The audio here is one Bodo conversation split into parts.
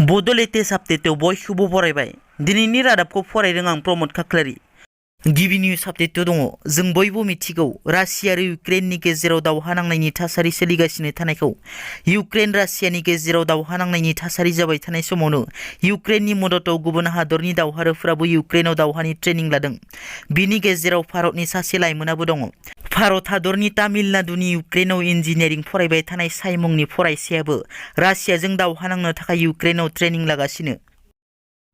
Bodo latest update बयखौबो बरायबाय दिनैनि रादाबखौ फरायदों आं प्रमोद खाख्लारि गिबि निउज आपडेट दङ जों बयबो मिथिगौ रासिया आरो इउक्रेननि गेजेराव दावहा नांनायनि थासारि सोलिगासिनो थानायखौ इउक्रेन रासियानि गेजेराव दावहा नांनायनि थासारि जाबाय थानाय समावनो इउक्रेननि मददाव गुबुन हादरनि दावहारुफोराबो इउक्रेनाव दावहानि ट्रेनिं लादों बिनि गेजेराव भारतनि सासे लाइमोनाबो दङ भारत हादरनि तामिलनाडुनि इउक्रेनाव इन्जिनियारिं फरायबाय थानाय साइ मुंनि फरायसायाबो रासियाजों दावहा नांनो थाखाय इउक्रेनाव ट्रेनिं लागासिनो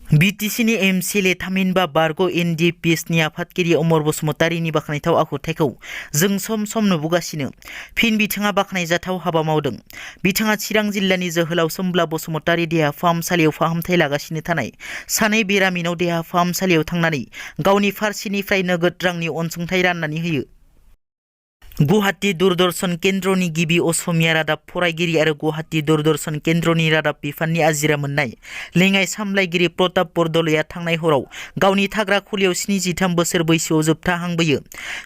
बिटिसिनि एमसिएलए थामहिनबा बारग' एनडिएफबि आफादगिरि अमर बसुमतारीनि बाख्नायथाव आखुथायखौ जों सम सम नुबोगासिनो फिन बिथाङा बाख्नायजाथाव हाबा मावदों बिथाङा चिरां जिल्लानि जोहोलाव सोमब्ला बसुमतारी देहा फाहामसालियाव फाहामथाय लागासिनो थानाय सानै बेरामिनाव देहा फाहामसालियाव थांनानै गावनि फारसेनिफ्राय नोगोद रांनि अनसुंथाइ राननानै होयो गुवाहाटी दूरदर्शन केन्द्रनि गिबि असमिया रादाब फरायगिरि आरो गुवाहाटी दूरदर्शन केन्द्रनि रादाब बिफाननि आजिरा मोननाय लेङाइ सामलायगिरि प्रताप बरदलैया थांनाय हराव गावनि थाग्रा खुलियाव 73 बोसोर बैसोआव जोबथाहांबोयो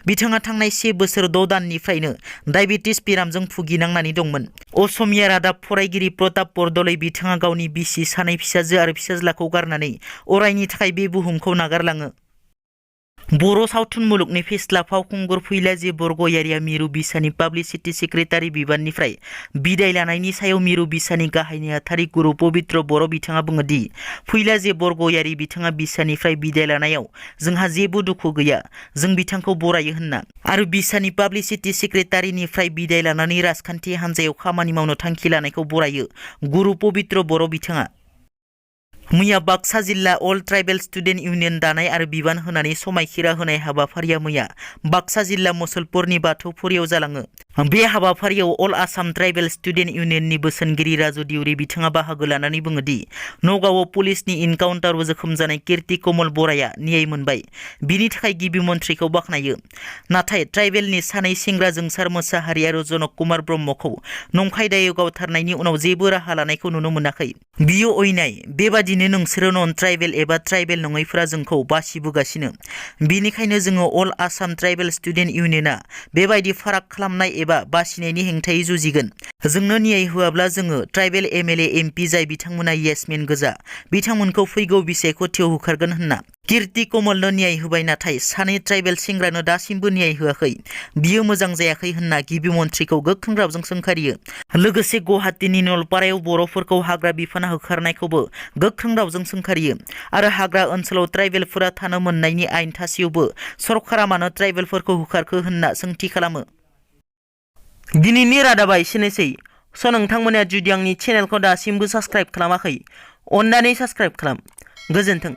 बिथाङा थांनाय 1 बोसोर 6 दाननिफ्रायनो डायबेटिस बेरामजों भुगिनांनानै दंमोन असमिया रादाब फरायगिरि प्रताप बरदलै बिथाङा गावनि बिसि सानै फिसाजो आरो फिसाज्लाखौ गारनानै अरायनि थाखाय बे बुहुमखौ नागारलाङो बर' सावथुन मुलुगनि फेस्ला फावखुंगुर फैला जे बरग'यारिया मिरु बिसानि पाब्लिसिटि सेक्रेटारि बिबाननिफ्राय बिदाय लानायनि सायाव मिरु बिसानि गाहाय नेहाथारि गुरु पबित्र बर' बिथाङा बुङो दि फैला जे बरग'यारि बिथाङा बिसानिफ्राय बिदाय लानायाव जोंहा जेबो दुखु गैया जों बिथांखौ बरायो होनना आरो बिसानि पाब्लिसिटि सेक्रेटारिनिफ्राय बिदाय लानानै राजखान्थि हान्जायाव खामानि मावनो थांखि लानायखौ बरायो गुरु पबित्र बर' बिथाङा मैया बाक्सा जिल्ला अल ट्राइबेल स्टुडेन्ट इउनियन दानाय आरो बिबान होनानै समायखिरा होनाय हाबाफारिया मैया बाक्सा जिल्ला मुसलपुरनि बाथौफुरियाव जालाङो बे हाबाफारियाव अल आसाम ट्राइबेल स्टुडेन्ट इउनियननि बोसोनगिरि राजु दिउरि बिथाङा बाहागो लानानै बुङो दि नगावआव पुलिसनि इनकाउन्टाराव जोखोम जानाय कीर्ति कमल बराया न्याय मोनबाय बिनि थाखाय गिबि मन्थ्रिखौ बाख्नायो नाथाय ट्राइबेलनि सानै सेंग्रा जोंसार मोसाहारि आरो जनक कुमार ब्रह्मखौ नंखाय दायाव गावथारनायनि उनाव जेबो राहा लानायखौ नुनो मोनाखै बियो अयनाय बेबादिनो नोंसोरो नन ट्राइबेल एबा ट्राइबेल नङैफोरा जोंखौ बासिबोगासिनो बिनिखायनो जोङो अल आसाम ट्राइबेल स्टुडेन्ट इउनियना बेबायदि फाराग खालामनाय एबा बासिनायनि हेंथायै जुजिगोन जोंनो न्याय होआब्ला जोङो ट्राइबेल एमएलए एमपि जाय बिथांमोना येसमेन गोजा बिथांमोनखौ फैगौ बिसायख'थियाव होखारगोन होनना कीर्ति कमलनो न्याय होबाय नाथाय सानै ट्राइबेल सेंग्रानो दासिमबो न्याय होआखै बियो मोजां जायाखै होनना गिबि मन्थ्रिखौ गोख्रों रावजों सोंखारियो लोगोसे गुवाहाटीनि नलपारायाव बर'फोरखौ हाग्रा बिफाना होखारनायखौबो गोख्रों रावजों सोंखारियो आरो हाग्रा ओनसोलाव ट्राइबेलफोरा थानो मोननायनि आयेन थासेयावबो सरकारा मानो ट्राइबेलफोरखौ होखारखो होनना सोंथि खालामो दिनैनि रादाबा एसेनोसै नोंथांमोना जुदि आंनि चेनेलखौ दासिमबो साबस्क्राइब खालामाखै अन्नानै साबस्क्राइब खालाम गोजोन्थों।